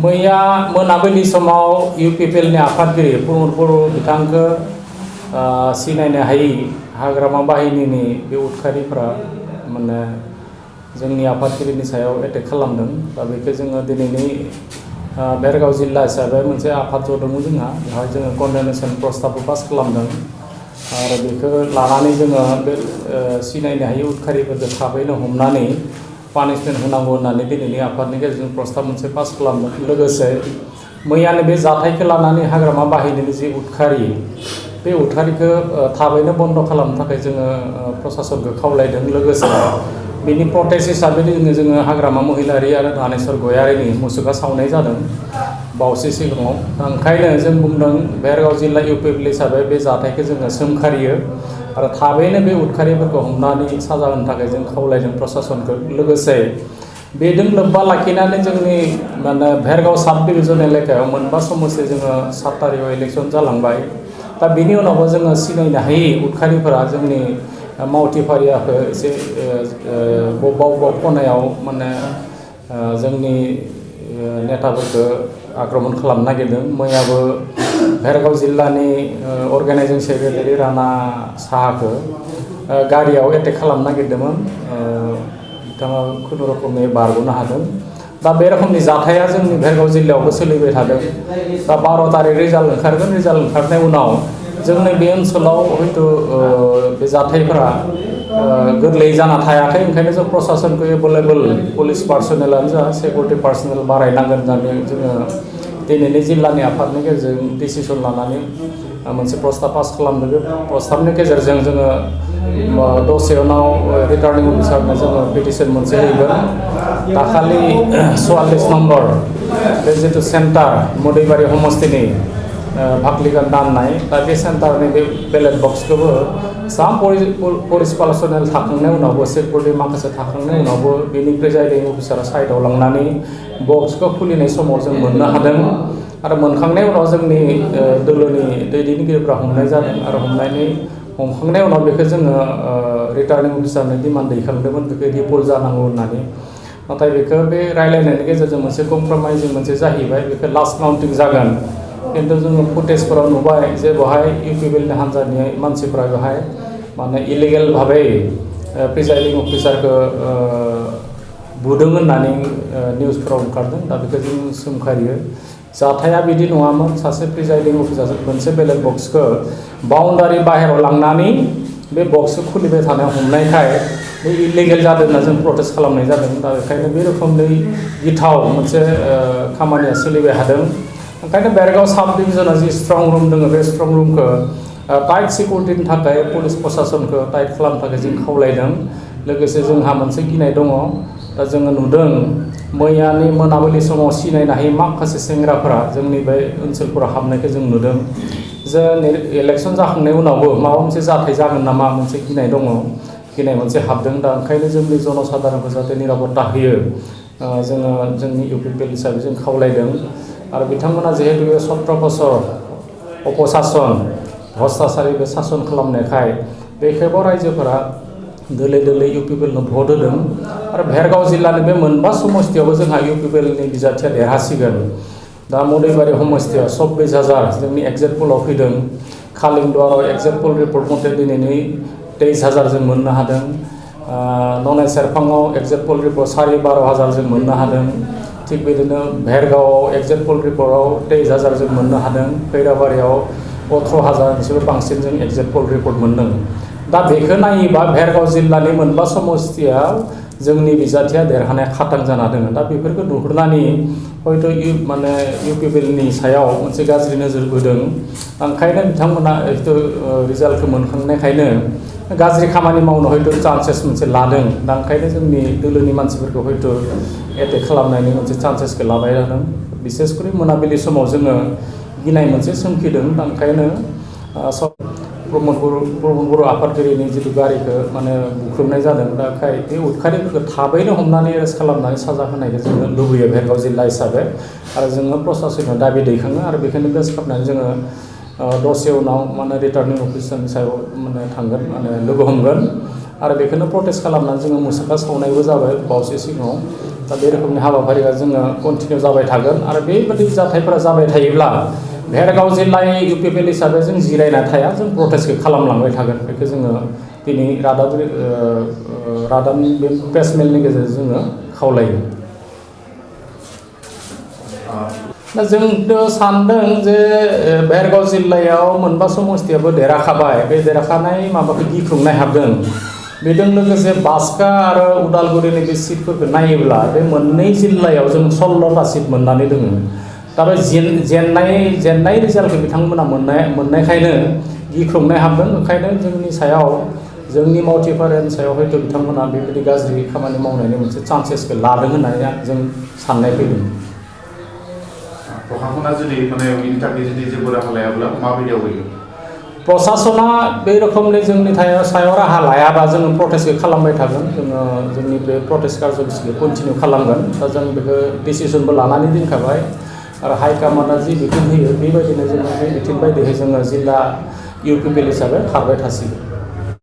मैया मोनाबिलि समाव इउपिपिएलनि आफादगिरि प्रमद बर' बिथांखौ सिनायनो हायि हाग्रामा बाहिनीनि बे उदखारिफ्रा माने जोंनि आफादगिरिनि सायाव एटेक खालामदों। दा बेखौ जोङो दिनैनि भेरगाव जिल्ला हिसाबै मोनसे आफाद जदोंमोन जोंहा, बेवहाय जोङो कन्डेनेसन प्रस्ताबबो पास खालामदों आरो बेखौ लानानै जोङो बे सिनायनो हायि उदखारिफोरखौ थाबैनो हमनानै पानिशमेन्ट होनांगौ होननानै दिनैनि आफादनि गेजेरजों प्रस्ताब मोनसे पास खालामदों। लोगोसे मैयानो बे जाथायखौ लानानै हाग्रामा बाहिनीनि जि उदखारि बे उदखारिखौ थाबैनो बन्द खालामनो थाखाय जोङो प्रसासनखौ खावलायदों। लोगोसे बेनि प्रटेस्ट हिसाबै जोङो हाग्रामा महिलारि आरो दानेश्वर गयारिनि मुसुखा सावनाय जादों बावैसो सिगाङाव। दा ओंखायनो जों बुंदों भेरगाव जिल्ला इउपिपिएल हिसाबै बे जाथायखौ जोङो सोंखारियो आरो थाबैनो बे उदखारिफोरखौ हमनानै साजा होनो थाखाय जों खावलायदों प्रसासनखौ। लोगोसे बेजों लोब्बा लाखिनानै जोंनि माने भेरगाव साब डिभिजन एलेकायाव मोनबा समस्ति जोङो 7 तारिखआव इलेक्सन जालांबाय। दा बेनि उनावबो जोङो सिनायनो हायि उदखारिफोरा जोंनि मावथि फारियाखौ एसे बबेबा खनायाव माने जोंनि नेताफोरखौ आक्रमण खालामनो नागिरदों। मैयाबो भेरगाव जिल्लानि अर्गेनाइजिं सेक्रेटारि राणा साहाखौ गारियाव एटेक खालामनो नागिरदोंमोन, बिथाङा खुनुरुखुमै बारग'नो हादों। दा बे रोखोमनि जाथाया जोंनि भेरगाव जिल्लायावबो सोलिबाय थादों। दा 12 तारिख रिजाल्ट ओंखारगोन, रिजाल्ट ओंखारनाय उनाव जोंनि बे ओनसोलाव हयथ' बे जाथायफोरा गोरलै जाना थायाखै। ओंखायनो जों प्रसासनखौ एभेलेबल पुलिस पार्सनेलानो जा सिकिउरिटि पार्सनेल बारायनांगोन होननानै जोङो दिनैनि जिल्लानि आफादनि गेजेरजों डिसिसन लानानै मोनसे प्रस्ताब पास खालामदों। बे प्रस्ताबनि गेजेरजों जोङो दसे उनाव रिटार्निं अफिसारनो जोङो पिटिसन मोनसे हैगोन। दाखालि 44 नम्बर बे जितु सेन्टार मदैबारि समस्तिनि भागलिगान दाननाय, दा बे सेन्टारनि बे बेलेट बक्सखौबो साम पुलिस पार्सनेल थाखांनायनि उनावबो सिकिउरिटि माखासे थाखांनायनि उनावबो बेनि प्रिजाइडिं अफिसारा साइडआव लांनानै बक्सखौ खुलिनाय समाव जों मोननो हादों आरो मोनखांनायनि उनाव जोंनि दोलोनि दैदेनगिरिफ्रा हमनाय जादों आरो हमखांनायनि उनाव बेखौ जोङो रिटार्निं अफिसारनो डिमान्ड दैखांदोंमोन बेखौ रिपल जानांगौ होननानै। नाथाय बेखौ बे रायलायनायनि गेजेरजों मोनसे कमप्रमाइजिं मोनसे जाहैबाय, बेखौ लास्ट काउन्टिं जागोन। खिन्थु जोङो फुटेजफोराव नुबाय जे बेवहाय इउपिपिएलनि हान्जानि मानसिफ्रा बेवहाय माने इलिगेल भाबै प्रिजाइडिं अफिसारखौ बुदों होननानै निउसफोराव ओंखारदों। दा बेखौ जों सोंखारियो, जाथाया बिदि नङामोन। सासे प्रिजाइडिं अफिसार मोनसे बेलेट बक्सखौ बाउन्डारि बाहेराव लांनानै बे बक्सखौ खुलिबाय थानायाव हमनायखाय बे इलिगेल जादों होनना जों प्रटेस्ट खालामनाय जादों। दा बेखायनो बे रोखोमनि गिथाव मोनसे खामानिया सोलिबाय थादों। ओंखायनो भेरगाव साब डिभिजनाव जि स्ट्रं रुम दङ, बे स्ट्रं रुमखौ टाइट सिकिउरिटिनि थाखाय पुलिस प्रसासनखौ टाइट खालामनो थाखाय जों खावलायदों। लोगोसे जोंहा मोनसे गिनाय दङ। दा जोङो नुदों मैयानि मोनाबिलि समाव सिनायनो हायै माखासे सेंग्राफोरा जोंनि बे ओनसोलफोराव हाबनायखौ जों नुदों। जे इलेक्सन जाखांनायनि उनावबो माबा मोनसे जाथाय जागोन नामा मोनसे गिनाय दङ, गिनाय मोनसे हाबदों। दा ओंखायनो जोंनि जनसाधारनखौ जाहाथे निरापत्ता होयो जोङो जोंनि इउपिपिएल हिसाबै जों खावलायदों। आरो बिथांमोना जिहेतु 17 बोसोर अपसासन भ्रष्टाचारि बे सासन खालामनायखाय बे खेबाव रायजोफोरा दोले दोले इउपिपिएलनो भट होदों। आरो भेरगाव जिल्लानि बे मोनबा समस्तियावबो जोंहा इउपिपिएलनि बिजाथिया देरहासिगोन। दा मदैबारि समस्तियाव 24,000 जोंनि एक्जेक्ट पलाव फैदों। खालिंदुवाराव एक्जेक्ट पल रिपर्ट मथे दिनैनि 23,000 जों मोननो हादों। ननाय सेरफाङाव एक्जेक्ट पल रिपर्ट 12,500 जों मोननो हादों। थिग बिदिनो भेरगावआव एक्जेक्ट पल रिपर्टआव 23,000 जों मोननो हादों। खैराबारियाव 18,000निसो बांसिन जों एक्जेक्ट पल रिपर्ट मोनदों। दा बेखौ नायोबा भेरगाव जिल्लानि मोनबा समस्तियाव जोंनि बिजाथिया देरहानाया खाथां जाना दङ। दा बेफोरखौ नुहुरनानै हयथ' माने इउपिपिएलनि सायाव मोनसे गाज्रि नोजोर बोदों। ओंखायनो बिथांमोना हयथ' रिजाल्टखौ मोनखांनायखायनो गाज्रि खामानि मावनो हयथ' चान्सेस मोनसे लादों। दा ओंखायनो जोंनि दोलोनि मानसिफोरखौ हयथ' एटेक खालामनायनि मोनसे चान्सेसखौ लाबाय जादों। बिसेसकरि मोनाबिलि समाव जोङो गिनाय मोनसे सोमखिदों। दा ओंखायनो प्रमद बर' आफादगिरिनि जितु गारिखौ माने बुख्रुबनाय जादों। दा बे उदखारिफोरखौ थाबैनो हमनानै एरेस्ट खालामनानै साजा होनायखौ जोङो लुबैयो भेरगाव जिल्ला हिसाबै। आरो जोङो प्रसासनाव दाबि दैखाङो आरो बेखायनो बेस खालामनानै जोङो दसे उनाव माने रिटार्निं अफिसारनि सायाव माने थांगोन, माने लोगो हमगोन आरो बेखौनो प्रटेस्ट खालामनानै जोङो मुसुखा सावनायबो जाबाय बावैसो सिगाङाव दा बे रोखोमनि हाबाफारिया जोङो कन्टिनिउ जाबाय थागोन आरो बेबायदि जाथायफोरा जाबाय थायोब्ला भेरगाव जिल्लानि इउपिपिएल हिसाबै जों जिरायना थाया जों प्रटेस्टखौ खालामलांबाय थागोन बेखौ जोङो दिनै रादाबनि बे प्रेस मेलनि गेजेरजों जोङो खावलायो दा जों सानदों जे भेरगाव जिल्लायाव मोनबा समस्थियाबो देरहाखाबाय बे देरहाखानाय माबाखौ गिख्रंनाय हाबदों बेजों लोगोसे बाक्सा आरो उदालगुरिनि बे सिटफोरखौ नायोब्ला बे मोननै जिल्लायाव जों 16टा सिट मोननानै दङ दा बे जेननाय रिजाल्टखौ बिथांमोना मोननायखायनो गिख्रंनाय हाबदों ओंखायनो जोंनि सायाव जोंनि मावथिफोरनि सायाव हयथ' बिथांमोना बेबायदि गाज्रि खामानि मावनायनि मोनसे चान्सेसखौ लादों होननानै जों साननाय फैदों प्रशासना जुदि माने बिनि थाखाय जुदि जेबो राहा लायाब्ला माबायदियाव होयो प्रशासना बे रोखोमनि जोंनि सायाव राहा लायाबा जोङो प्रटेस्टखौ खालामबाय थागोन जोङो जोंनि बे प्रटेस्ट कार्ज'लिसिखौ कन्टिनिउ खालामगोन दा जों बेखौ डिसिसनबो लानानै दोनखाबाय आरो हाइकमान्डआ जि बिथोन होयो बेबायदिनो जोङो बे बिथोन बायदियै जोङो जिल्ला इउपिपिएल हिसाबै खारबाय थासिगोन